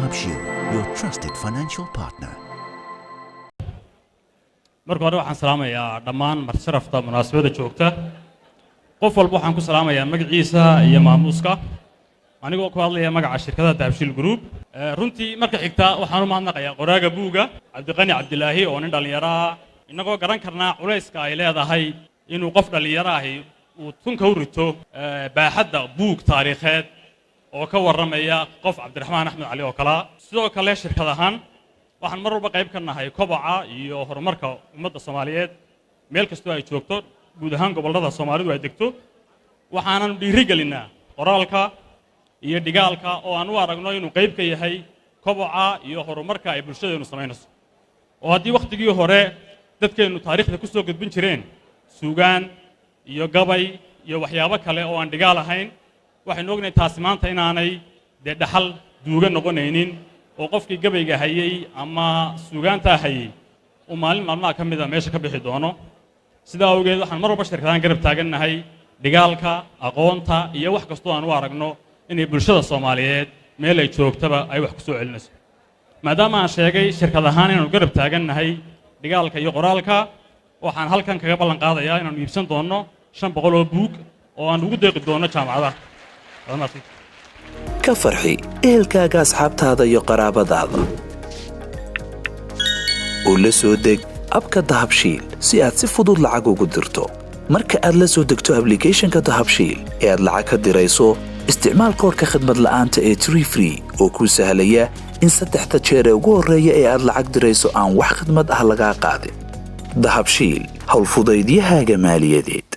Dahabshiil, your trusted financial partner. Marka hore waxaan salaamayaa dhammaan martisharafta munaasabadda joogta. Qof walba waxaan ku salaamayaa magaciisa iyo maamuuska, anigoo ku hadlaya magaca shirkadda Dahabshiil Group. Runtii marka xigta waxaan u mahadnaqayaa qoraaga buugga, Cabdiqani Cabdilaahi, oo nin dhallinyaro ah, innagoo garan karnaa culayska ay leedahay inuu qof dhallinyaro ahi uu tunka u rito baaxadda buug taariikheed oo ka warramaya qof Cabdiraxmaan Axmed Cali oo kalaa. Sidoo kale shirkad ahaan waxaan mar walba qayb ka nahay koboca iyo horumarka ummadda Soomaaliyeed meel kastoo ay joogto, guud ahaan gobollada Soomaalidu ay degto. Waxaanan dhiiri gelinnaa qoraalka iyo dhigaalka oo aan u aragno inuu qayb ka yahay koboca iyo horumarka ay bulshadeennu samaynayso. Oo haddii wakhtigii hore dadkeennu taariikhda ku soo gudbin jireen suugaan iyo gabay iyo waxyaabo kale oo aan dhigaal ahayn, waxaynu ognahay taasi maanta inaanay dee dhaxal duuga noqonaynin, oo qofkii gabayga hayey ama suugaantaa hayey uu maalin maalmaha ka mida meesha ka bixi doono. Sidaa awgeed waxaan mar walba shirkadaan garab taagannahay dhigaalka, aqoonta iyo wax kastoo aan u aragno inay bulshada Soomaaliyeed meel ay joogtaba ay wax ku soo celinayso. Maadaama aan sheegay shirkad ahaan inaanu garab taagannahay dhigaalka iyo qoraalka, waxaan halkan kaga ballan qaadayaa inaanu iibsan doonno 500 oo buug oo aan ugu deeqi doonno jaamacadaha. Waad mahadsantahay. Ka farxi ehelkaaga, asxaabtaada iyo qaraabadaada oo la soo deg app-ka Dahabshiil si aad si fudud lacag ugu dirto. Marka aad la soo degto application-ka Dahabshiil ee aad lacag ka dirayso, isticmaal koodhka khadmad la'aanta ee Tree Free oo kuu sahlaya in saddexda jeer ee ugu horreeya ee aad lacag dirayso aan wax khidmad ah lagaa qaadin. Dahabshiil, howlfudaydiyahaaga maaliyadeed.